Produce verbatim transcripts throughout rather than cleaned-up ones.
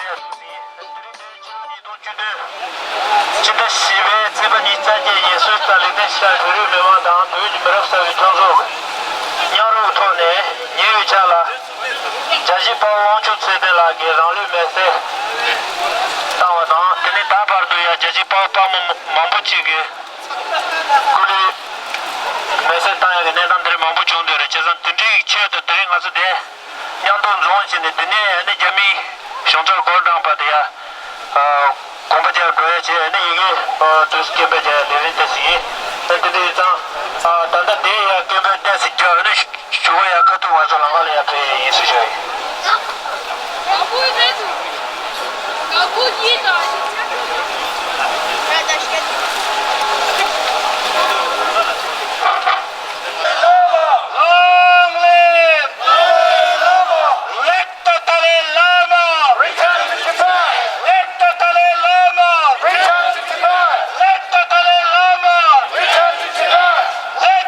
ཕྱི་ཟླ་བཞི་པའི་ཚེས་པ་ཉི་ཤུ་རྩ་བརྒྱད་ཉིན་སུད་དང་ལིག་ཏེན་ཤི་ཊེན་བོད་རིགས་མི་མང་དང་བོད་ཀྱི་མི་རབས་གསར་བའི་ཁྱོད་ཚོ་མཉམ་རུབ་ཐོག་ནས་ཉེ་བའི་ཆར་ལ་རྒྱལ་གཅེས་དཔའ་བོ་དབང་ཕྱུག་ཚེ་བརྟན་ལགས་ཀྱིས་རང་ལུས་མེར་སྲེག་བཏང་བ་དང་། དེ་ནས་ད་བར་དུ་ཡང་རྒྱལ་གཅེས་དཔའ་བོ་དཔའ་མོ་མང་པོ་ཅིག་གིས་སྐུ་ལུས་མེར་སྲེག་བཏང་ཡག་གི་གནས་སྟངས་དེ་རིགས་མང་པོ་བྱུང་བསྡད་རེད། བྱས་ཙང་དེ་འདྲའི་ཆེད་དུ་དེ་རིང་ང་ཚོ་འདི་མཉམ་དུ་འཛོམས་བྱས་ནས། དེ་ནས་ཨ་ནི་རྒྱ་མིའི་གཞུང་ཚབ་འགོ་དྲངས་པ་དེ་ཡ་དགོངས་པ་རྒྱག་དགོས་ཡ་བྱས། ཨ་ནི་ཡི་གེ་དུས་སུ་སྐད་འབོད་རྒྱག་ཡ་ལས་རིམ་དེ་ཞིག་ཡིན། ཨ་དེ་འདྲ་ཡིན་ཙང་ད་ལྟ་དེ་ཡ་སྐད་འབོད་ཏོག་ཙམ་རྒྱག་ཨ་ནི་ཞུ་བ་ཡ་ཁ་ཐུག་ང་ཚོ་ལམ་ཁ་ལ་ཡ་ཕེབས་ཡ་ཡིན་ཟེར་ཞུ་ཡ་ཡིན། Long live! Red Dalai Lama! Return to Tibet! Red Dalai Lama! Return to Tibet! Red Dalai Lama! Return to Tibet! Red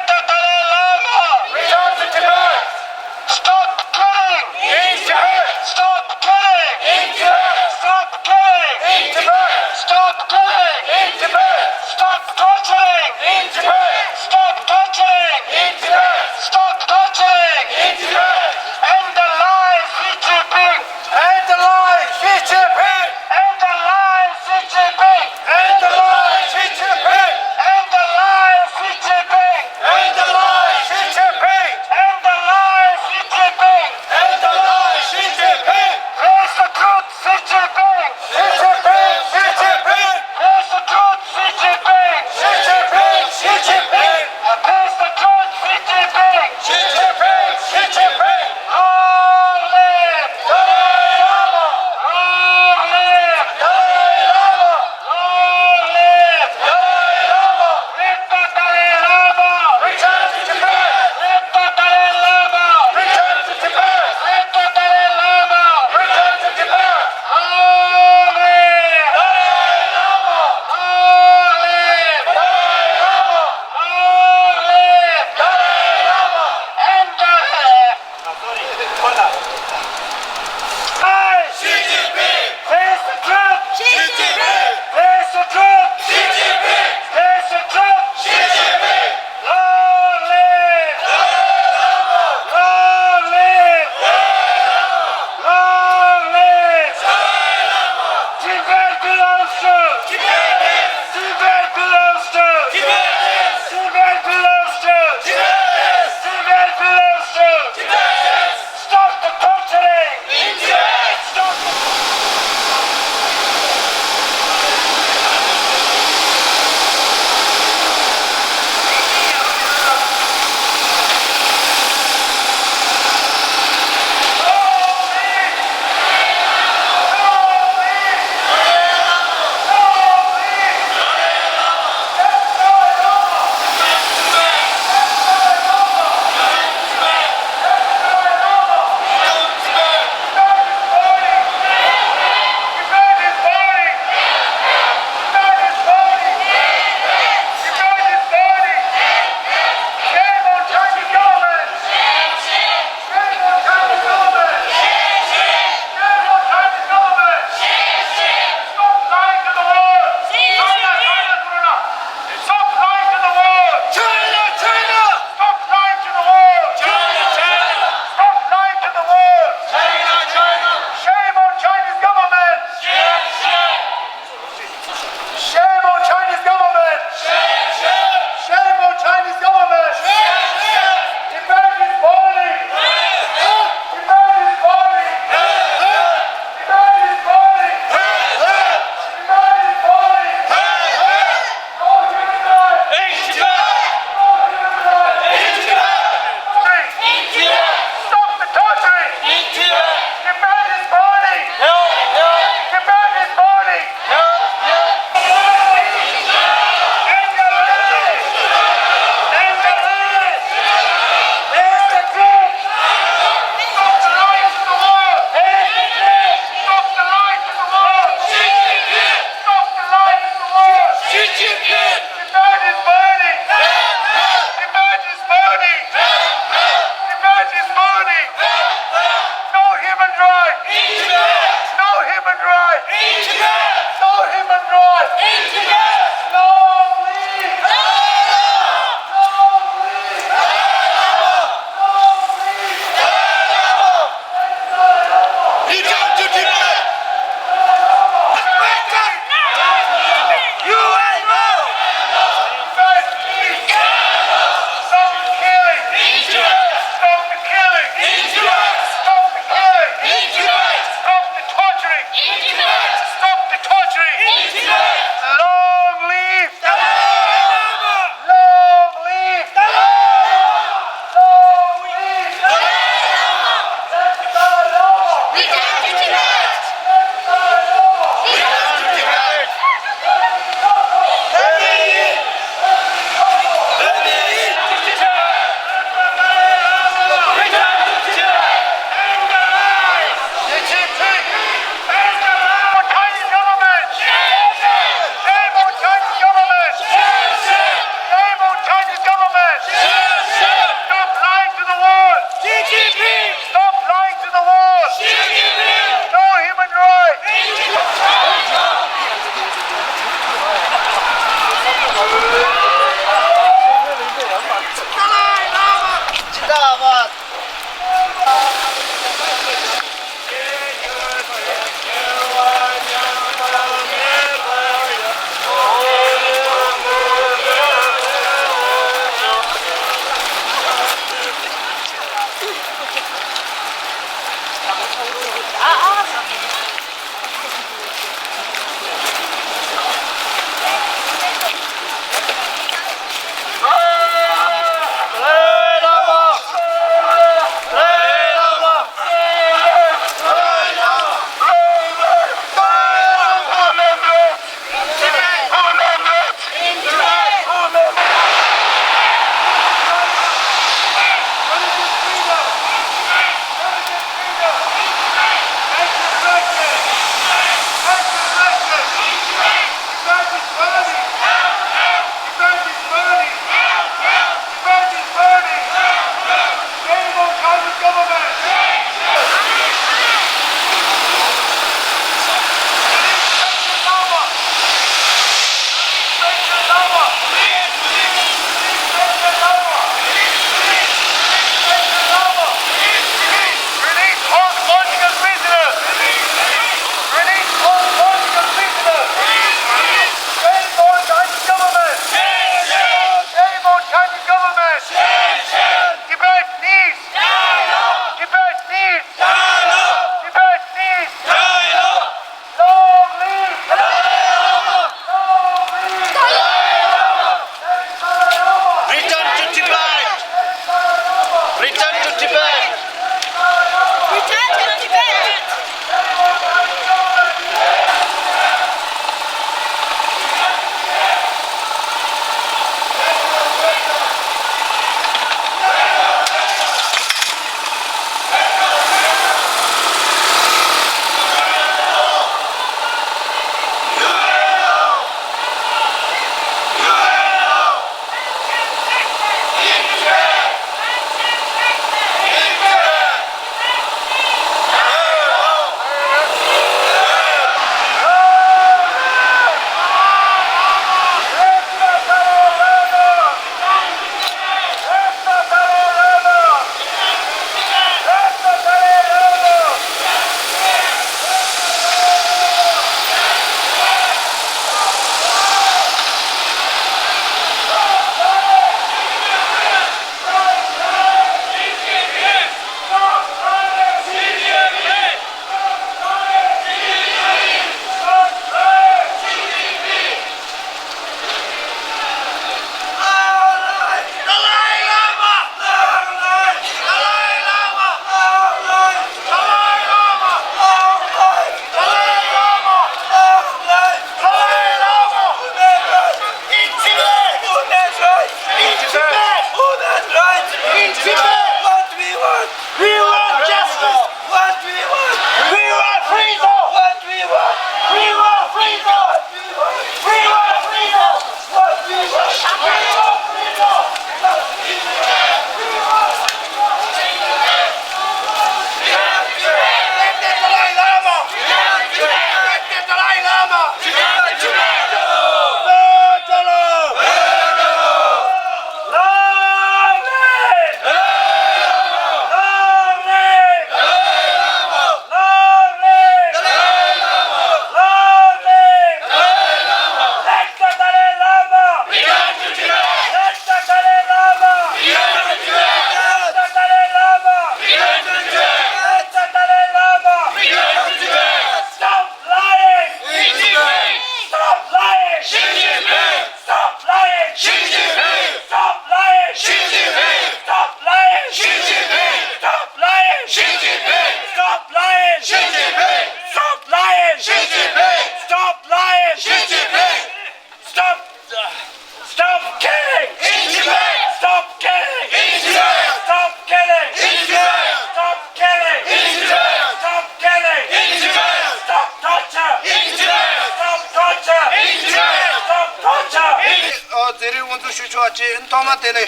རིགས་དབུ་འཛུགས་ཞུ་ཆོག་པ་བཅས། ཐོག་མ་དེ་ནས་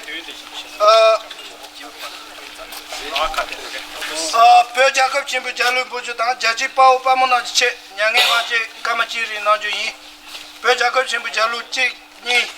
ཨ་ཨ་བོད་རྒྱལ་ཁབ་ཆེན་པོའི་རྒྱལ་གླུ་འབུལ་རྒྱུ་དང་རྒྱལ་གཅེས་དཔའ་བོ་དཔའ་མོ་རྣམས་ཀྱི་ཆེད་མྱ་ངན་ངག་བཅད་སྐར་མ་གཅིག་རིང་གནང་རྒྱུ་ཡིན། བོད་རྒྱལ་ཁབ་ཆེན་པོའི་རྒྱལ་གླུ་གཅིག་གཉིས།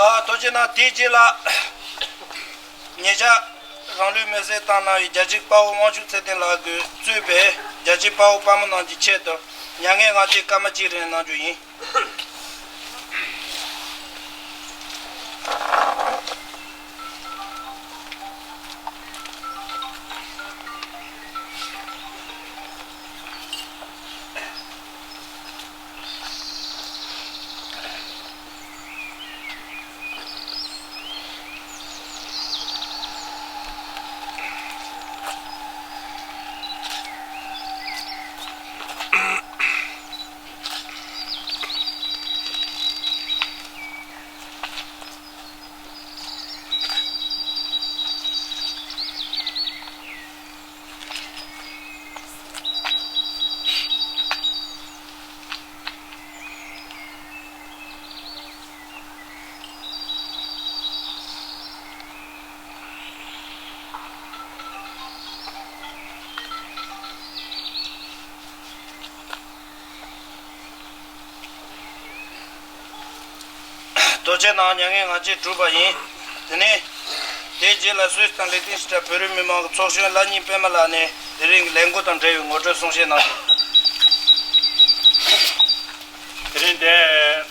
ཨ། ཐུགས་རྗེ་གནང་། དེའི་རྗེས་ལ་ཉེ་ཆར་རང་ལུས་མེར་སྲེག་བཏང་གནང་བའི་རྒྱལ་གཅེས་དཔའ་བོ་དབང་ཕྱུག་ཚེ་བརྟན་ལགས་ཀྱིས་གཙོས་པའི་རྒྱལ་གཅེས་དཔའ་བོ་དཔའ་མོ་རྣམས་ཀྱི་ཆེད་དུ་མྱ་ངན་ངག་བཅད་སྐར་མ་གཅིག་རིང་གནང་རྒྱུ་ཡིན། རྡོ་རྗེ་ནང་མྱ་ངན་ང་རྗེས་གྲུབ་པ་ཡིན། དེ་ནས་དེའི་རྗེས་ལ་སུད་སི་དང་ལིག་ཏེན་སི་ཊན་བོད་རིགས་མི་མང་གི་ཚོགས་གཞོན་བླ་སྙིང་པད་མ་ལགས་ནས་དེ་རིང་གི་ལས་འགུལ་དང་འབྲེལ་བའི་ངོ་སྤྲོད་གསུང་བཤད་གནང་རྒྱུ། དེ་རིང་འདིར་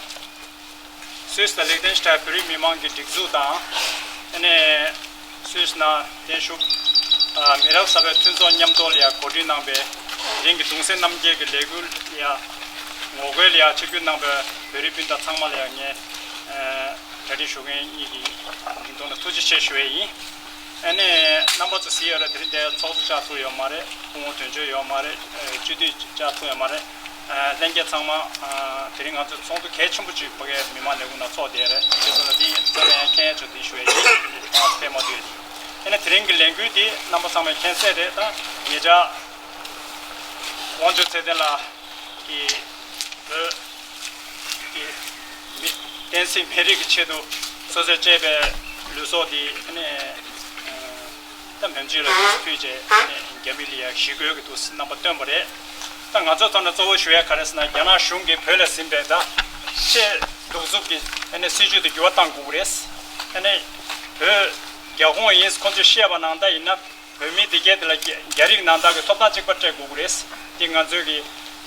སུད་སི་དང་ལིག་ཏེན་སི་ཊན་བོད་རིགས་མི་མང་གི་སྒྲིག་འཛུགས་དང་། ཨ་ནས་སུད་སི་ནང་བརྟན་བཞུགས་ཨ་མི་རབས་གསར་པའི་མཐུན་ཚོགས་མཉམ་དུ་ལ་ཡང་གོ་སྒྲིག་གནང་བའི་དེ་རིང་གི་གདུང་སེམས་རྣམ་རྒྱལ་གྱི་ལས་འགུལ་ལ་ཡང་ངོ་རྒོལ་ལ་ཡང་ཆིབས་བསྒྱུར་གནང་བའི་བོད་རིགས་སྤུན་ཟླ་ཚང་མ་ལ་ཡང་ངས་ཨ་གྲ་སྒྲིག་ཞུ་མཁན་གཉིས་ཀྱི་མིང་ཐོག་ནས་ཐུགས་རྗེ་ཆེ་ཞུ་ཡས་ཡིན། ཨ་ནི་རྣམ་པ་ཚོ་གཟིགས་ཡོད་རེད། དེ་རིང་འདིར་ཚོགས་གཙོ་བཅར་ཐུབ་ཡོད་མ་རེད། སྐུ་ངོ་དོན་གཅོད་ཡོད་མ་རེད། སྤྱི་འཐུས་བཅར་ཐུབ་ཡོད་མ་རེད། ལྷན་རྒྱས་ཚང་མ་དེ་རིང་ང་ཚོའི་ཚོགས་འདུ་གལ་ཆེན་པོ་ཅིག་ཕ་གིའི་མི་མང་ལས་ཁུངས་ནང་ཚོགས་བསྡད་རེད། དེ་ཚོ་ལ་འདི་ཚོ་ལ་ཡང་མཁྱེན་ཡས་ཚོ་འདི་ཞུ་ཡས་ཡིན། ང་ཚོ་ཕེབས་མ་ཐུབ་ཡས། ཨ་ནི་དེ་རིང་གི་ལས་འགུལ་འདི་རྣམ་པ་ཚང་མས་མཁྱེན་གསལ་རེད། ད་ཉེ་ཆར་དབང་ཕྱུག་ཚེ་བརྟན་ལགས་ཀྱིས་བོད་ཀྱི་མི་བསྟན་སྲིད་མི་རིགས་ཀྱི་ཆེད་དུ་སོ་སོས་གཅེས་པའི་ལུས་སྲོག་འདི་ཨ་ནི་ད་མེམ་ཆུ་ལ་ཕུལ་བྱས་ཨ་ནི་རྒྱ་མི་ལ་ཡང་ཞི་རྒོལ་གྱི་འདུག་རྣམ་པ་སྟོན་པ་རེད། ད་ང་ཚོ་ཚོ་ནས་གཙོ་བོ་ཞུ་ཡ་ག་རེ་ཟེར་ན། རྒྱ་ནག་གཞུང་གིས་བོད་ལ་ཟིན་པའི་ད་ཆེས་གདུག་རྩུབ་ཀྱི་ཨ་ནི་སྲིད་བྱུས་དེ་འགྱུར་བ་གཏང་དགོས་ཀྱི་རེད། ཨ་ནི་བོད་རྒྱ་ཁོངས་ཡིན་ཁོ་ཚོས་བཤད་པ་ནང་ལྟར་ཡིན་ན། བོད་མི་དེ་གས་དེ་ལ་རྒྱ་རྒྱ་རིགས་ནང་ལྟར་གྱི་ཐོབ་ཐང་གཅིག་པ་སྤྲད་དགོས་ཀྱི་རེད། དེ་ང་ཚོས་ཀྱི་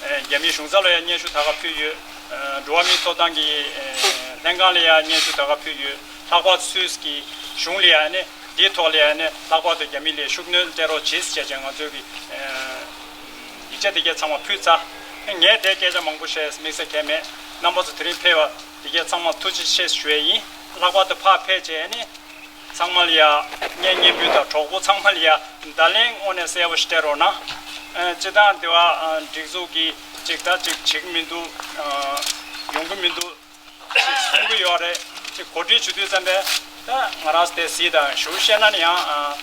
ཨ་རྒྱ་མིའི་གཞུང་ཚབ་ལ་ཡང་སྙན་ཞུ་ད་ག་ཕུལ་ཡོད། ཨ་འགྲོ་བ་མིའི་ཐོབ་ཐང་གི་ཨ་ལྷན་ཁང་ལ་ཡང་སྙན་ཞུ་ད་ག་ཕུལ་ཡོད། ལྷག་པར་དུ་སུད་སི་གི་གཞུང་ལ་ཡང་ནི་འདིའི་ཐོག་ལ་ཡང་ནི་ལྷག་པར་དུ་རྒྱ་མི་ལ་ཤུགས་སྣོན་སྤྲད་རོགས་བྱེད་ཟེར་བྱས་ང་ཚོས་ཀྱི་ཨ་ཡིག་ཆ་དེ་གས་ཚང་མ་ཕུལ་ཚར། ངས་དེ་སྐད་ཆ་མང་པོ་བཤད་དམིགས་བསལ་གང་ཡང་མེད། རྣམ་པ་ཚོ་དེ་རིང་ཕེབས་པ་དེ་གས་ཚང་མ་ཐུགས་རྗེ་ཆེ་ཞུ་ཡས་ཡིན། ལྷག་པར་དུ་ཕར་ཕེབས་བྱས་ནི། ཚང་མ་ལ་ཡ་ངའི་སྙན་འབུལ་དང་། གྲོགས་པོ་ཚང་མ་ལ་ཡ་བརྡ་ལན་དངོས་གནས་གསལ་པོ་ཞིག་སྤྲད་རོགས་གནང་། ཨ་སྤྱིར་བཏང་དེ་བ་ཨ་སྒྲིག་འཛུགས་ཀྱིས་ཅིག་ད་ཅིག་བྱེད་ཀྱི་མི་འདུག་ཨ་ཡོང་གི་མི་འདུག་ཅིག་གསུང་གི་ཡོད་རེད། ཅིག་གོ་སྒྲིག་ཞུ་དུས་ཙམ་པས་ ད་ང་རང་དེ་གཟིགས་དང་ཞུ་བཤད་ན་ནི་ཡང་། ཨ།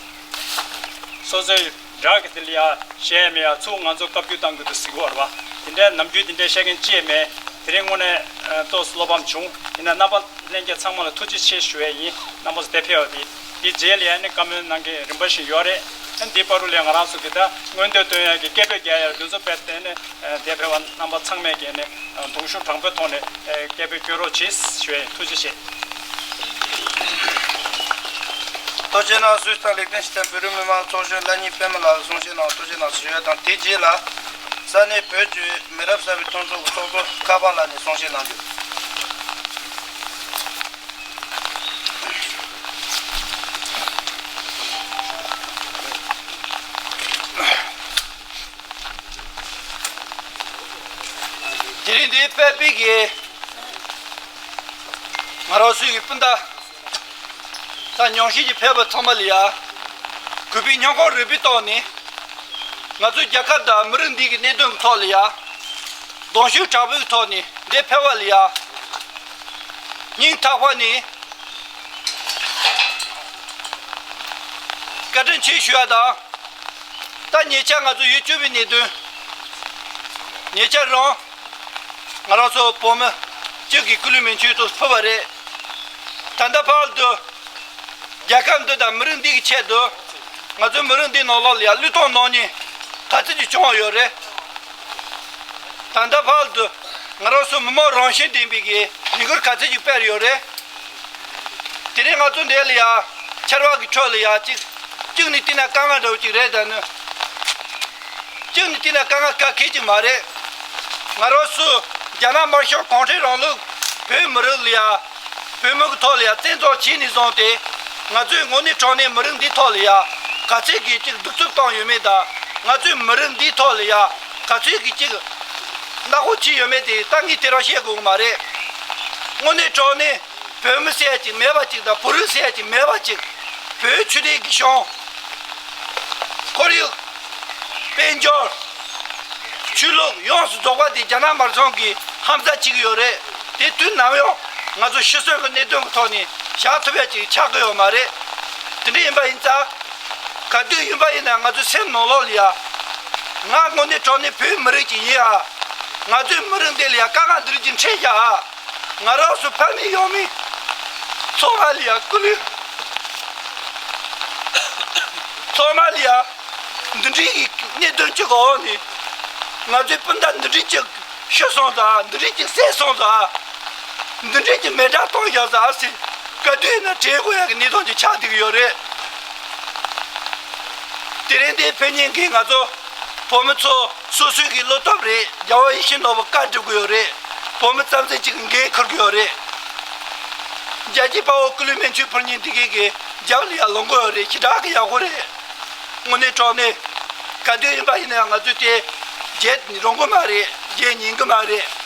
སོ་སོའི་འདྲ་གི་དེ་ལ་ཡ་བཤད་མེད་ཡ་ཚུར་ང་ཚོ་བཀའ་བཀྱོན་བཏང་གི་འདུག་ཟེར་གི་ཡོད་རེད་པ། དེ་འདྲའི་ནམ་རྒྱུན་དེ་འདྲའི་བཤད་མཁན་ཅིག་མེད། དེ་རིང་དངོས་གནས་ཏོག་ཙམ་བློ་ཕམ་བྱུང་། ཡིན་ན་རྣམ་པ་ལྷན་རྒྱས་ཚང་མ་ལ་ཐུགས་རྗེ་ཆེ་ཞུ་ཡས་ཡིན། རྣམ་པ་ཚོ་དེ་ཕེབས་པ་དེ། དེའི་རྗེས་ལ་ཡ་ནི་བཀའ་མོལ་གནང་མཁན་རིམ་པ་བཞིན་ཡོད་རེད། ཨ་ནི་དེའི་བར་དུ་ལ་ཡ་ང་རང་ཚོ་གི་ད་མངོན་འདོད་འདོན་ཡ་གི་སྐད་འབོད་རྒྱག་ཡ་འདི་ཚོ་རྦད་དེ་ནི་དེ་ཕེབས་པ་རྣམ་པ་ཚང་མས་ཀྱི་ནི་གདུང་ཤུགས་དྲང་པོའི་ཐོག་ནས་སྐད་འབོད་སྐྱོན་རོགས་གྱིས་ཞུ་ཡ་ཡིན། ཐུགས་རྗེ་ཆེ། ཐུགས་རྗེ་གནང་། སུས་དང་ལེགས་ལྡན་ཕྱི་དང་བོད་རིགས་མི་མང་ཚོགས་གཞོན་བླ་ཉིན་པད་མ་ལགས་གསུང་བཤད་གནང་བ་ཐུགས་རྗེ་གནང་ཞུ་ཡ་དང་། དེའི་རྗེས་ལ་ས་གནས་བོད་ཀྱི་མི་རབས་གསར་པའི་མཐུན་ཚོགས་ཀྱི་ཚོགས་གཙོ་ཁ་པ་ལགས་ནས་གསུང་བཤད་གནང་རྒྱུ། དེ་རིང་འདིར་ཕེབས་པའི་གི་ང་རང་ཚོའི་གི་སྤུན་ཟླ་དང་ཉམས་ཞིབ་ཀྱི་ཕེབས་པ་ཚང་མ་ལ་ཡ། གུས་པའི་སྙིང་ཁོང་རུས་པའི་ཐོག་ནས་ང་ཚོའི་རྒྱལ་ཁབ་དང་མི་རིགས་འདི་གི་གནད་དོན་གྱི་ཐོག་ལ་ཡ། གདུང་ཤུགས་དྲག་པོའི་ཐོག་ནས་འདིར་ཕེབས་པ་ལ་ཡ། སྙིང་ཐག་པ་ནས་བཀའ་དྲིན་ཆེ་ཞུ་ཡ་དང་། ད་ཉེ་ཆར་ང་ཚོ་ཡུལ་སྐྱོ་བའི་གནད་དོན། ཉེ་ཆར་རང་ང་རང་ཚོ་བོད་མི་གཅིག་གི་སྐུ་ལུས་མེ་མཆོད་དུ་ཕུལ་བ་རེད། ད་ལྟ་བར་དུ་རྒྱལ་ཁབ་འདི་དང་མི་རིགས་འདི་གི་ཆེད་དུ་ང་ཚོའི་མི་རིགས་འདི་ནང་ལོགས་ལ་ཡ་བློས་གཏོང་གནང་མཁན་ག་ཚོད་ཅིག་བྱུང་བ་ཡོད་རེད། ད་ལྟ་བར་དུ་ང་རང་ཚོ་མི་མང་རང་བཞིན་ལྡན་པའི་གི་ལས་འགུལ་ག་ཚོད་ཅིག་སྤེལ་ཡོད་རེད། དེ་རིང་ང་ཚོ་འདི་ལ་ཡ་ཆར་པ་གི་ཁྲོད་ལ་ཡ་གཅིག་གཅིག་ནས་བལྟས་ན་དཀའ་ངལ་འདྲ་བོ་ཅིག་རེད། ད་ནི་གཅིག་ནས་བལྟས་ན་དཀའ་ངལ་ག་གེ་ཅིག་མ་རེད། ང་རང་ཚོ་རྒྱ་ནག་དམར་ཤོག་གུང་ཁྲན་རིང་ལུགས་བོད་མི་རིགས་ལ་ཡ་བོད་མི་གི་ཐོག་ལ་ཡ་བཙན་འཛུལ་བྱས་ནས་བཟུང་སྟེ་ང་ཚོའི་དངོས་གནས་དྲང་གནས་མི་རིགས་འདིའི་ཐོག་ལ་ཡ་ག་ཚོད་ཀྱི་ཅིག་གདུག་རྩུབ་བཏང་ཡོད་མེད་དང་། ང་ཚོའི་མི་རིགས་འདིའི་ཐོག་ལ་ཡ་ག་ཚོད་ཀྱི་ཅིག་ནག་པོ་བྱས་ཡོད་མེད་དེ་ད་ངས་དེ་རང་བཤད་དགོས་གི་མ་རེད། དངོས་གནས་དྲང་གནས་བོད་མི་ཟེར་ཡ་ཅིག་མེད་པ་ཅིག་དང་བོད་རིགས་ཟེར་ཡ་ཅིག་མེད་པ་ཅིག་བོད་ཆོས་ལྡན་གྱི་གཞུང་། ཁོར་ཡུག་དཔལ་འབྱོར། ཆོས་ལུགས་ཡོངས་སུ་རྫོགས་པ་དེ་རྒྱ་ནག་དམར་གཞུང་གིས་ཧམ་ཟ་བྱེད་ཀྱི་ཡོད་རེད། དེ་དུས་ནམ་ཡང་ང་ཚོ་ཤི་གསོན་གྱི་གནད་དོན་གྱི་ཐོག་ནས་བཞག་ཐུབ་ཡ་ཅིག་ཆགས་ཀྱི་ཡོད་མ་རེད། དེ་འདྲ་ཡིན་པ་ཡིན་ཙང་། ག་དུས་ཡིན་པ་ཡིན་ན་ང་ཚོའི་སེམས་ནང་ལོགས་ལ་ཡ། ང་དངོས་གནས་དྲང་གནས་བོད་མི་རིགས་ཅིག་ཡིན་ཨ། ང་ཚོའི་མི་རིགས་འདི་ལ་ཡ་དཀའ་ངལ་འདི་རིགས་ཅིག་འཕྲད་བཞག་ཨ། ང་རང་ཚོ་ཕ་མེས་ཡང་མེས་ཚང་མ་ལ་ཡ་སྐུ་ལུས་ཚང་མ་ལ་ཡ་འདི་འདྲའི་གི་གནད་དོན་གཅིག་གི་འོག་ནས་ང་ཚོའི་སྤུན་ཟླ་འདི་འདྲའི་གཅིག་ཤི་སོང་ཙང་། འདི་འདྲའི་གཅིག་བསད་སོང་ཙང་། འདི་འདྲའི་གཅིག་མེ་སྲེག་བཏང་བཞག་ཙང་ཟེར་ག་དུས་ཡིན་ན་དྲན་དགོས་ཡ་གི་གནད་དོན་གཅིག་ཆགས་བསྡད་ཀྱི་ཡོད་རེད། དེ་རིང་འདིར་ཕེབས་མཁན་གྱི་ང་ཚོ་བོད་མི་ཚོ་སོ་སོའི་གི་བློ་སྟོབས་རེད། རྒྱལ་བ་ཡིད་བཞིན་ནོར་བུ་བཀའ་སྒྲུབ་ཀྱི་ཡོད་རེད། བོད་མི་རྩ་འཛིན་གཅིག་གི་འགན་འཁུར་གྱི་ཡོད་རེད། རྒྱལ་གཅེས་དཔའ་བོ་སྐུ་ལུས་མེ་མཆོད་ཕུལ་མཁན་དེ་གའི་གི་རྒྱབ་ལ་ཡ་ལངས་དགོས་ཡོད་རེད། ཞེ་དྲག་གི་ཡག་པོ་རེད། དངོས་གནས་དྲང་གནས་ག་དུས་ཡིན་པ་ཡིན་ན་ཡང་ང་ཚོས་དེ་བརྗེད་རུང་གི་མ་རེད། བརྗེད་ཉན་གི་མ་རེད།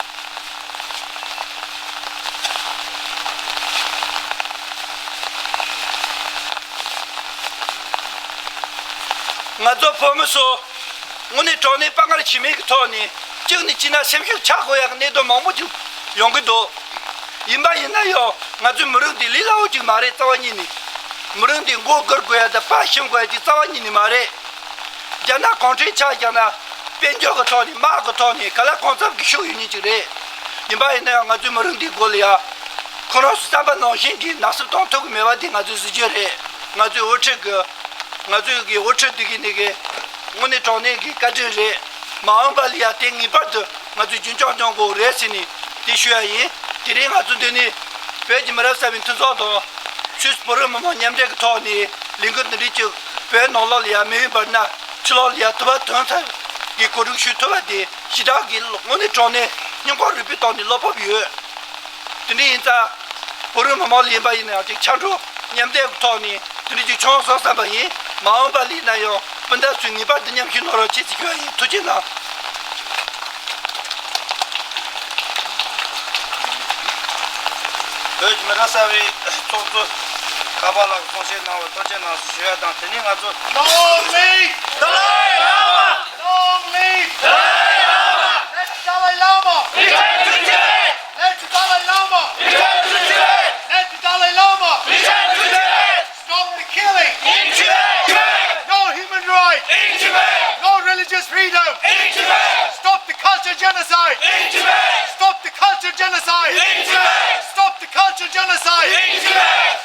ང་ཚོ་བོད་མི་ཚོ་དངོས་གནས་དྲང་གནས་དཔའ་ངར་ཇི་མེད་ཀྱི་ཐོག་ནས་གཅིག་ནས་གཅིག་ན་སེམས་ཤུགས་ཆག་དགོས་ཡག་གི་གནད་དོན་མང་པོ་ཅིག་ཡོང་གི་འདུག་ཡིན་པ་ཡིན་ན་ཡང་ང་ཚོའི་མི་རིགས་འདི་ལས་སླ་བོ་ཅིག་མ་རེད། རྩ་བ་ཉིད་ནས་མི་རིགས་འདི་མགོ་སྒུར་དགོས་ཡ་དང་ཕར་ཞིམ་དགོས་ཡ་ཅིག་རྩ་བ་ཉིད་ནས་མ་རེད། རྒྱ་ནག་གུང་ཁྲན་ཆ་བཞག་ན་དཔལ་འབྱོར་གྱི་ཐོག་ནས་དམག་གི་ཐོག་ནས་ག་ལ་གང་འཚམ་གྱི་ཤུགས་ཡོད་མཁན་ཅིག་རེད། ཡིན་པ་ཡིན་ན་ཡང་ང་ཚོའི་མི་རིགས་འདིའི་སྒོ་ལ་ཡ་ཁོ་རང་ཚོའི་བསམ་པ་ནང་བཞིན་གྱི་ནག་སུབ་གཏོང་ཐུབ་ཀྱི་མེད་པ་དེ་ང་ཚོའི་གཟི་བརྗིད་རེད། ང་ཚོའི་དབུ་ཁྲིད་ཀྱི་ང་ཚོའི་གི་དབུ་ཁྲིད་འདི་གི་ནི་གི་དངོས་གནས་དྲང་གནས་ཀྱི་བཀའ་དྲིན་རེད། མ་འོངས་པ་ལ་ཡ་དེ་ངེས་པར་དུ་ང་ཚོས་རྒྱུན་འཁྱོངས་གནང་དགོས་རེད་ཟེར་ནས་དེ་ཞུ་ཡ་ཡིན། དེ་རིང་ང་ཚོ་འདི་ནས་བོད་ཀྱི་མི་རབས་གསར་པའི་མཐུན་ཚོགས་དང་ཆོས་བོད་རིགས་མི་མང་མཉམ་འབྲེལ་གྱི་ཐོག་ནས་ལས་འགུལ་འདི་འདྲའི་ཅིག་བོད་ནང་ལོགས་ལ་ཡ་མེས་དབོན་བར་ན་ཕྱི་ལོགས་ལ་ཡ་དུ་བ་དོན་ཚན་གྱི་གོ་སྒྲིག་ཞུ་ཐུབ་པ་དེ་ཞེ་དྲག་གི་དངོས་གནས་དྲང་གནས་སྙིང་ཁོང་རུས་པའི་ཐོག་ནས་བློ་སྤོབས་ཡོད། དེ་འདྲ་ཡིན་ཙང་། བོད་རིགས་མི་མང་ལ་ཡིན་པ་ཡིན་ན་ཡང་ཅིག་ཕྱར་གྲུ་མཉམ་འདེགས་ཀྱི་ཐོག་ནས་དེ་འདྲ་ཅིག་བྱུང་སོང་བསམ་པ་ཡིན། མ་འོངས་པ་ལ་ཡིན་ན་ཡང་སྤུན་ཟླ་ཚོས་ངེས་པར་དུ་མཉམ་ཞུགས་གནང་རོགས་བྱེད་ཅེས་ཞུ་བ་ཡིན། ཐུགས་རྗེ་གནང་། བོད་ཀྱི་མི་རབས་གསར་པའི་ཚོགས་གཙོ་ཁ་པ་ལགས་གསུང་བཤད་གནང་བར་ཐུགས་རྗེ་གནང་ཞུ་ཡ་དང་། དེ་ནས་ང་ཚོ། Long live Dalai Lama! Long live Dalai Lama! Let the Dalai Lama! Return to Tibet! Let the Dalai Lama! Return to Tibet! Let the Dalai Lama! Return to In Tibet! No religious freedom! In Tibet! Stop the culture genocide! In Tibet! Stop the culture genocide! In Tibet! Stop the culture genocide! In Tibet!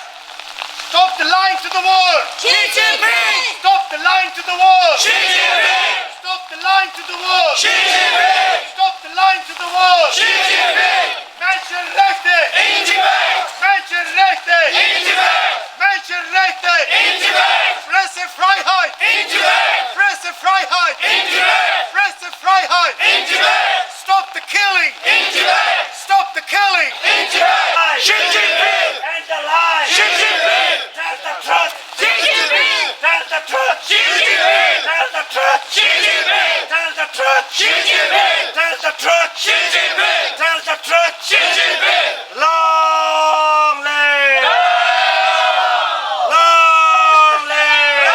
Stop the lying to the world! Xi Jinping! Stop the lying to the world! Xi Jinping! Stop the lying to the world! Xi Jinping! Stop the lying to the world! Xi Jinping! Menschenrechte! In Tibet! Menschenrechte! In Tibet! Menschenrechte! In Tibet! Pressefreiheit! In Tibet! Pressefreiheit! In Tibet! Pressefreiheit! In Tibet! Stop the killing! In Tibet! Stop the killing! In Tibet! Xi Jinping! And the lie! Xi Jinping! Tell the truth! Xi Jinping! Tell the truth! Xi Jinping! Tell the truth! Xi Jinping! Tell the truth! Xi Jinping! Tell the truth! Xi Jinping! Tell the truth! Xi Jinping! Long live! Long live!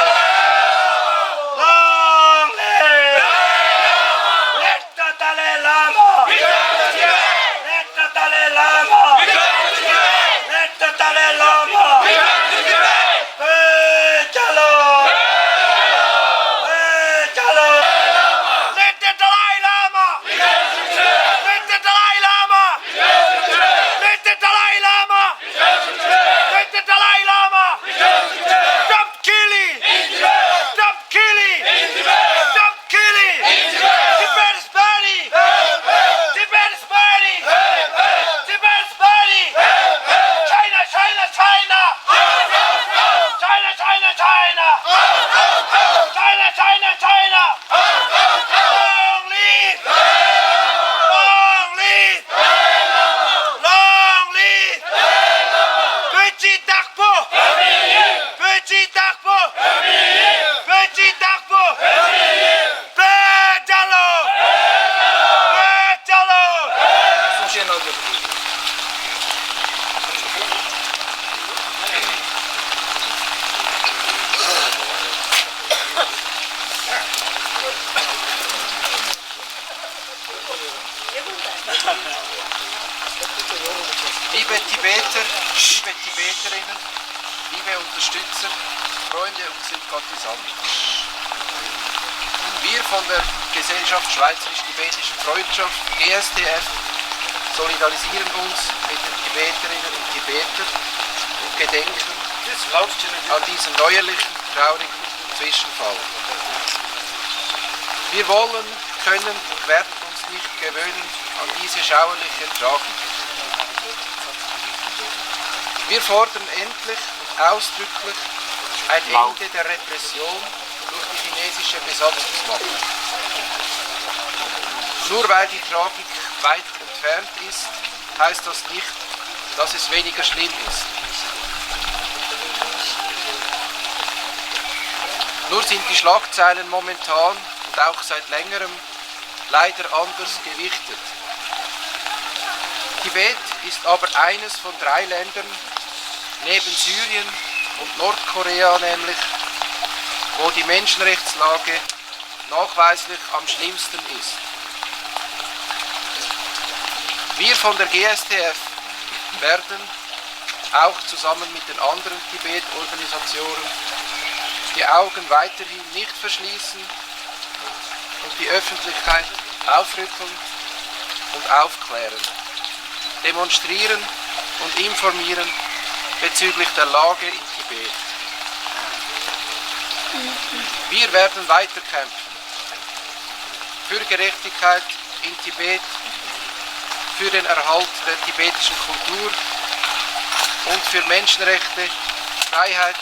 Long live! Let the Dalai Lama! Let the Dalai Lama! Let the Dalai Lama! བོད་རྒྱལ་ལོ། བོད་རྒྱལ་ལོ། Let the Dalai Lama! Let the Dalai Lama! Let the Dalai Lama! Let the Dalai Lama! Stop killing! Stop killing! Stop killing! Tibet is burning! Tibet is burning! Tibet is burning! China, China, China! China, China, China! China, China, China! Long live! Long live! Long live! བོད་ཀྱི་བདག་པོ། བོད་ཀྱི་བདག་པོ། བོད་ཀྱི་བདག་པོ། བོད་རྒྱལ་ལོ། བོད་རྒྱལ་ལོ། གསུང་བཤད་གནང་རྒྱུ། Liebe Tibeter, liebe Tibeterinnen, liebe Unterstützer, Freunde und Sympathisanten. Wir von der Gesellschaft Schweizerisch-Tibetischen Freundschaft, G S T F, solidarisieren uns mit den Tibeterinnen und Tibetern und gedenken an diesen neuerlichen, traurigen Zwischenfall. Wir wollen, können und werden uns nicht gewöhnen an diese schauerliche Tragik. Wir fordern endlich und ausdrücklich ein Ende der Repression durch die chinesische Besatzungsmacht. Nur weil die Tragik weit entfernt ist, heisst das nicht, dass es weniger schlimm ist. Nur sind die Schlagzeilen momentan und auch seit längerem leider anders gewichtet. Tibet ist aber eines von drei Ländern neben Syrien und Nordkorea nämlich, wo die Menschenrechtslage nachweislich am schlimmsten ist. Wir von der G S T F werden auch zusammen mit den anderen Tibet-Organisationen die Augen weiterhin nicht verschliessen und die Öffentlichkeit aufrütteln und aufklären, demonstrieren und informieren bezüglich der Lage in Tibet. Wir werden weiterkämpfen für Gerechtigkeit in Tibet, für den Erhalt der tibetischen Kultur und für Menschenrechte, Freiheit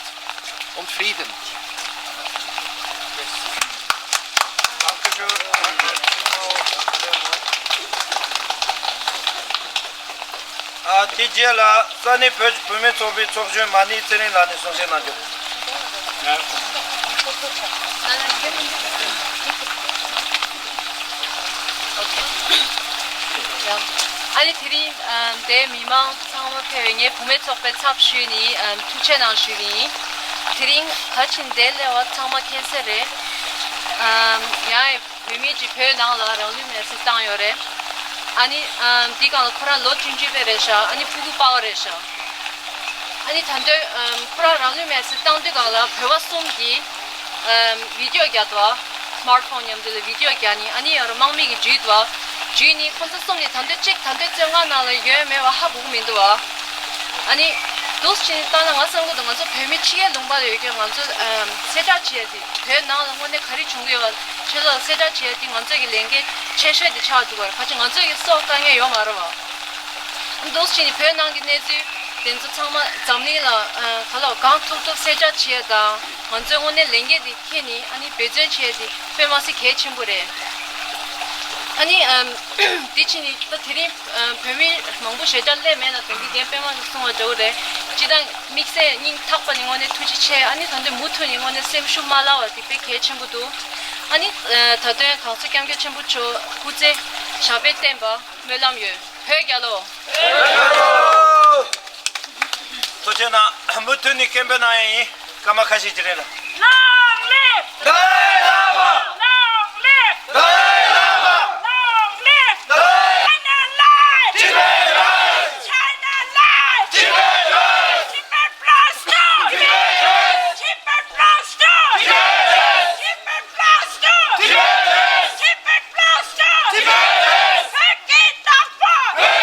und Frieden. ཨ། དེ་རྗེས་ལ་ས་གནས་བོད་ཀྱི་བུད་མེད་ཚོགས་པའི་ཚོགས་གཞོན་མ་ཎི་ཚེ་རིང་ལགས་ནས་གསུང་བཤད་གནང་རྒྱུ། ཨ་ནི་དེ་རིང་འདིར་མི་མང་ཚང་མ་ཕེབས་པའི་ངའི་བུད་མེད་ཚོགས་པའི་ཚབ་ཞུས་ནས་ཐུགས་རྗེ་གནང་ཞུ་གི་ཡིན། དེ་རིང་ད་ཕྱིན་འདིར་སླེབས་པ་ཚང་མ་མཁྱེན་གསལ་རེད། ཡང་བོད་མི་གཅིག་བོད་ནང་ལ་རང་ལུས་མེར་སྲེག་བཏང་ཡོད་རེད། ཨ་ནི་ཨམ་འདི་སྒང་ལ་ཁོ་རང་ལོ་བཅུ་གཅིག་པ་རེད་ཤག་ཨ་ནི་ཕྲུ་གུ་པ་བ་རེད་ཤག་ཨ་ནི་ད་དུང་ཨམ་ཁོ་རང་རང་ལུས་མེར་སྲེག་བཏང་དུས་སྒང་ལ་བོད་པ་གསུམ་གྱིས་ ཨམ། བི་ཌི་ཡོ་རྒྱག་འདུག་བ། སི་མཱར་ཊི་ཕོན་མཉམ་དུ་ལ་བི་ཌི་ཡོ་རྒྱག་ནི། ཨ་ནི་ཡང་རུ་དམག་མི་གི་འཇུས་འདུག་བ། འཇུས་ནི་ཁོང་ཚོ་གསུམ་ནི་ད་འདོད་གཅིག་ད་འདོད་བཙོན་ཁང་ནང་ལ་ཡོད་མེད་བ་ཧ་གོ་གི་མི་འདུག་བ། ཨ་ནི་འདུག་ཕྱིན་ནི་ལྟ་ན་ང་བསམ་གི་འདུག་ང་ཚོ་བོད་མི་ཕྱི་རྒྱལ་ལུང་པ་ལ་ཡོད་མཁན་ང་ཚོ་ཨམ། གསལ་བསྒྲགས་བྱེད་ཡ་དེ་བོད་ནང་ལ་དངོས་གནས་ག་རེ་བྱུང་གི་ཡོད་པ་ཆེད་ལ་གསལ་བསྒྲགས་བྱེད་ཡ་དེ་ང་ཚོ་གི་ལས་འགན་ཆེ་ཤོས་དེ་ཆགས་འདུག་བ། ཁ་ཅིག་ང་ཚོ་གི་སྲོག་དཀའ་ངལ་ཡོད་མ་རེད་བ། འདུག་ཕྱིན་ནི་བོད་ནང་གི་གནས་ཚུལ་དེ་ཚོ་ཚང་མ་འཛམ་གླིང་ལ་ཨ། ག་ལ་གང་ཐུབ་ཐུབ་གསལ་བསྒྲགས་བྱེད་ཡ་དང་ང་ཚོའི་དངོས་གནས་ལས་འགན་དེ་འཁྱེར་ནི་ཨ་ནི་འབད་བརྩོན་བྱེད་ཡ་དེ་དཔེ་མ་སྲིད་གལ་ཆེན་པོ་རེད། ཨ་ནི་ཨམ། དེ་ཕྱིན་ནི་ད་དེ་རིང་ཨམ། བོད་མི་མང་པོ་ཞེ་དྲག་སླེབས་མེད་ན་དེ་འདི་རྒན་པད་མ་གིས་གསུངས་པ་འདྲ་བོ་རེད། སྤྱིར་བཏང་དམིགས་བསལ་སྙིང་ཐག་པ་ནས་དངོས་གནས་ཐུགས་རྗེ་ཆེ། ཨ་ནི་ད་དུང་མུ་མཐུད་ནས་དངོས་གནས་སེམས་ཤུགས་མ་བརླག་པ་དེ་དཔེ་གལ་ཆེན་པོ་འདུག་ཨ་ནི་ཨ། ད་དུང་གོང་ས་སྐྱབས་མགོན་ཆེན་པོ་མཆོག་སྐུ་ཚེ་ཞབས་པད་བརྟན་པ་སྨོན་ལམ་ཡོད། བོད་རྒྱལ་ལོ། ཐུགས་རྗེ་གནང་། མུ་མཐུད་ནས་སྐད་འབོད་གནང་ཡ་ཡིན། སྐར་མ་ཁ་ཤས་ཀྱི་རིང་ལ། Long live Dalai Lama! Long live Dalai Lama! Long live Dalai Lama! China live! Tibet rise! China live! Tibet rise! Tibet blast! Tibet rise! Tibet blast! Tibet rise! Tibet blast! Tibet rise! Tibet blast! Tibet rise! བོད་ཀྱི་བདག་པོ། བོད་མི་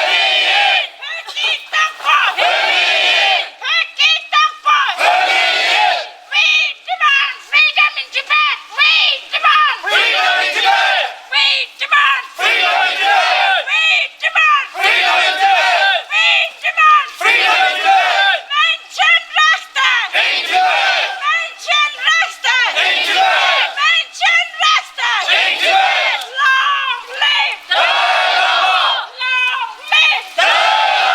ཡིན། བོད་ཀྱི་བདག་པོ། བོད་མི་ཡིན། བོད་ཀྱི་བདག་པོ། བོད་མི་ཡིན། We demand freedom in Tibet! We demand freedom in Tibet! We demand freedom in Tibet! We demand freedom in Tibet! We demand freedom in Tibet! Menschenrechte! In Tibet! Menschenrechte! In Tibet! Menschenrechte! In Tibet! Long live Dalai Lama! Long live Dalai Lama!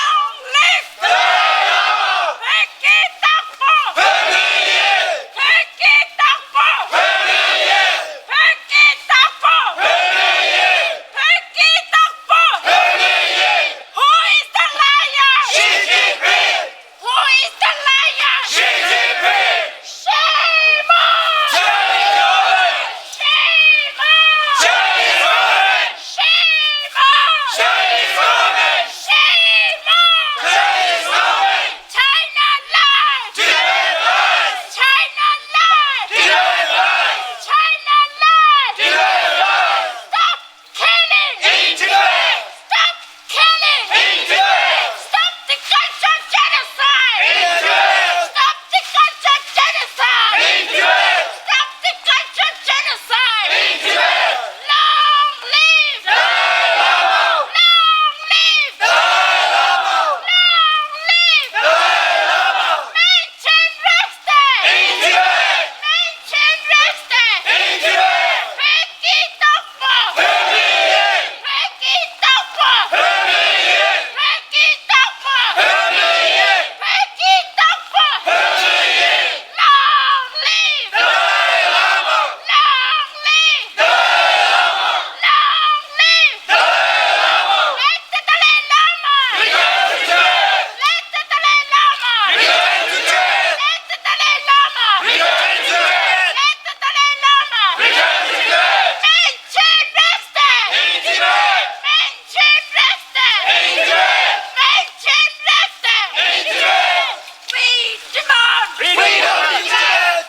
Long live Dalai Lama! བོད་ཀྱི་བདག་པོ། བོད་མི་ཡིན། བོད་ཀྱི་བདག་པོ། བོད་མི་ཡིན། བོད་ཀྱི་བདག་པོ། བོད་མི་ཡིན། བོད་ཀྱི་བདག་པོ། བོད་མི་ཡིན། Who is the liar? Xi Jinping! Who is the liar? Xi Jinping! Shame on! Chinese government! Shame on! Chinese government! Shame on! Chinese government! Shame on! Chinese government! China lies! Tibet lies! China lies! Tibet lies! China lies! Tibet lies! Stop killing! In Tibet! Stop killing! In Tibet! Stop the culture genocide! In Tibet! Stop the culture genocide! In Tibet! Stop the culture genocide! In Tibet! Long live! Dalai Lama! Long live! Dalai Lama! Long live! Dalai Lama! Menschenrechte! In Tibet! Menschenrechte! In Tibet! བོད་ཀྱི་བདག་པོ། བོད་མི་ཡིན། བོད་ཀྱི་བདག་པོ། བོད་མི་ཡིན། བོད་ཀྱི་བདག་པོ། བོད་མི་ཡིན། བོད་ཀྱི་བདག་པོ། བོད་མི་ཡིན། Long live! Dalai Lama! Long live! Dalai Lama! Long live! Dalai Lama! Let the Dalai Lama! Return to Tibet! Let the Dalai Lama! Return to Tibet! Let the Dalai Lama! Return to Tibet! Let the Dalai Lama! Return to Tibet! Menschenrechte! In Tibet! Menschenrechte! In Tibet! Menschenrechte! In Tibet! We demand freedom in Tibet!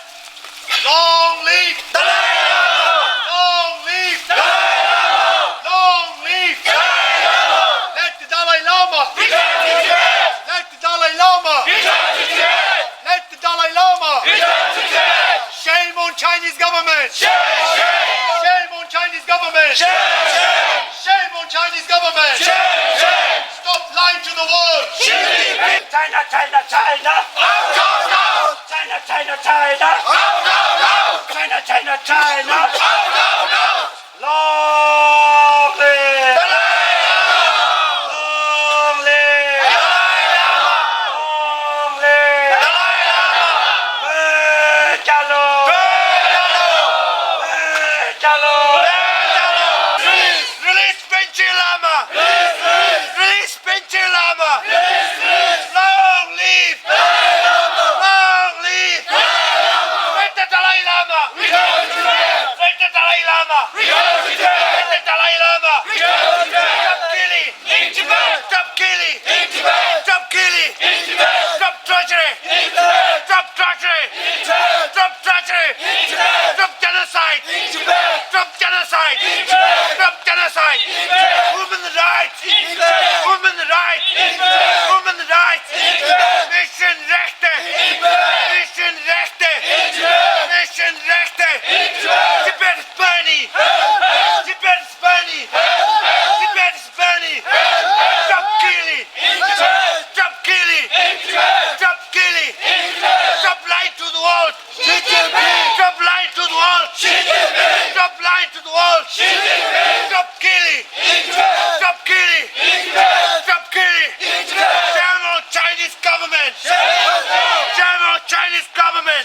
Long live Dalai Lama! Long live Dalai Lama! Long live Dalai Lama! Let the Dalai Lama! Return to Tibet! Let the Dalai Lama! Return to Tibet! Let the Dalai Lama! Return to Tibet! Shame on Chinese government! Shame, shame! Shame on Chinese government! Shame, shame! Shame on Chinese government! Shame, shame! Stop lying to the world! Xi Jinping! China, China, China! Out, out, out! China, China, China! Out, out, out! China, China, China! Out, out, out! Long live! Long live! Long live! བོད་རྒྱལ་ལོ། བོད་རྒྱལ་ལོ། བོད་རྒྱལ་ལོ། Release! Release Panchen Lama! Release! Release Panchen Lama! Release! Release! Long live! Long live! Let the Dalai Lama! Return to Tibet! Let the Dalai Lama! Return to Tibet! Let the Dalai Lama! Return to Tibet! Stop killing! In Tibet! Stop killing! In Tibet! Stop killing! In Tibet! Stop torturing! In Tibet! Stop torturing! In Tibet! Stop torturing! Genocide! Stop genocide! Human rights! Human rights! Human rights! Menschenrechte! Menschenrechte! Menschenrechte! Tibet is burning! Tibet is burning! Tibet is burning! Stop killing! Stop killing! Stop killing! Stop lying to the world! Stop lying to the world! Stop lying to the world! Stop killing! Stop killing! Stop killing! Shame on Chinese government! Shame on Chinese government!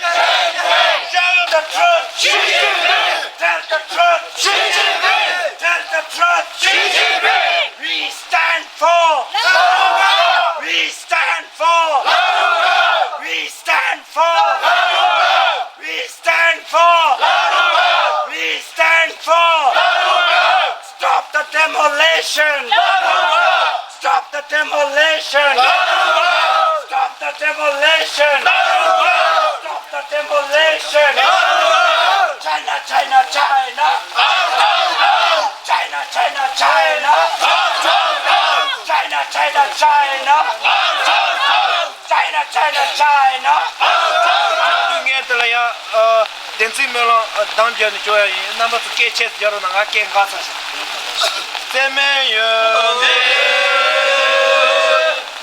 Shame on the truth! Tell the truth! Tell the truth! We stand for! We stand for! We stand for! We stand for! We stand for! Stop the demolition! Stop the demolition! Stop the demolition! Stop the demolition! China, China, China! China, China, China! China, China, China! China, China, China! ངས་དེ་ལ་ཡང་བདེན་ཚིག་སྨོན་ལམ་གདམས་རྒྱབ་ནས་བྱོས་ཡ་ཡིན། རྣམ་པ་ཚོ་སྐད་ཆེ་ཙམ་རྒྱག་རོགས་གནང་། ང་སྐད་འགག་ཚར་སོང་། བཙན་མའི་ཡོན་ཏན།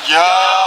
ཡ།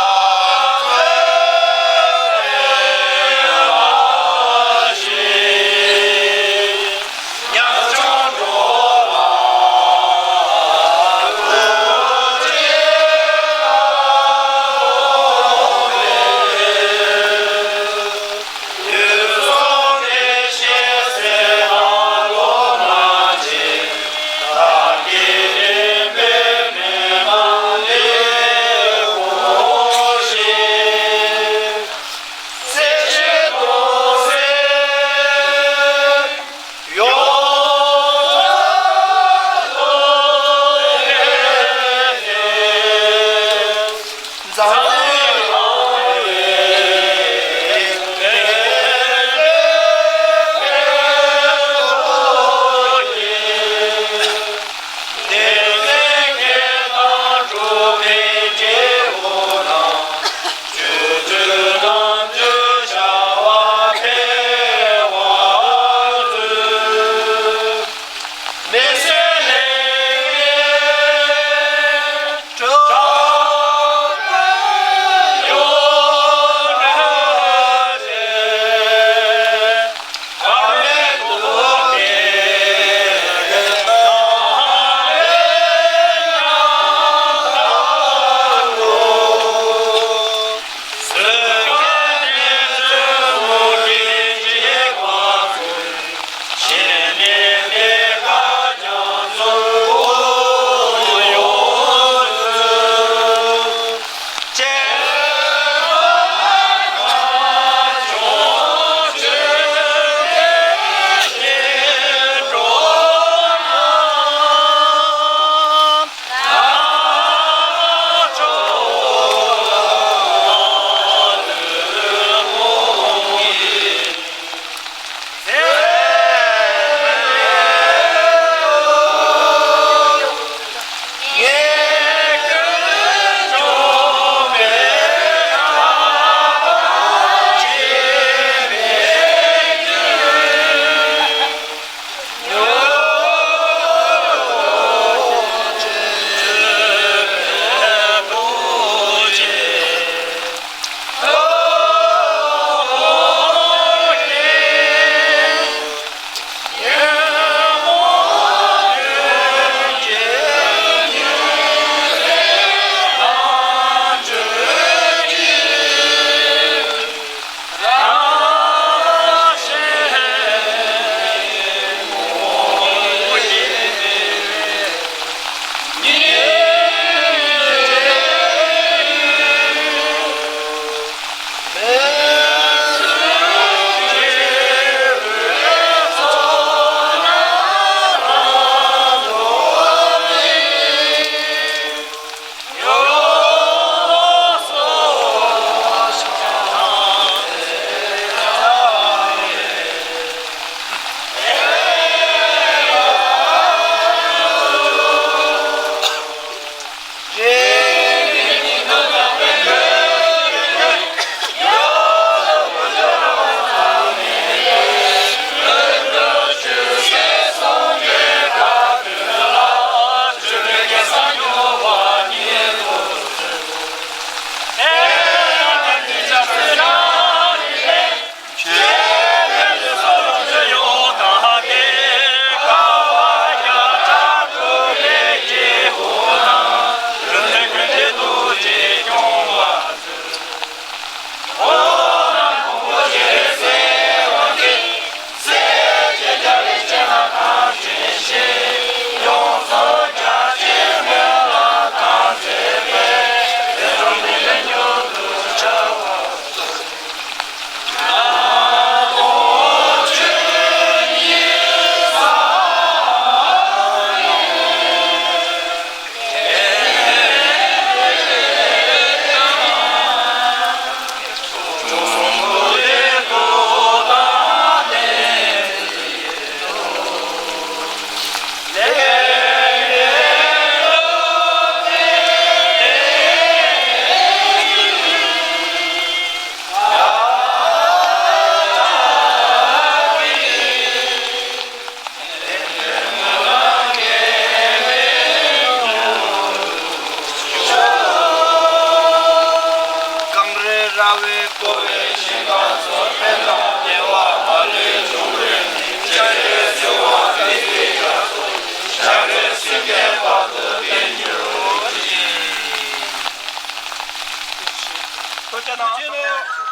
ཐུགས་རྗེ་གནང་། ཐུགས་རྗེ་གནང་།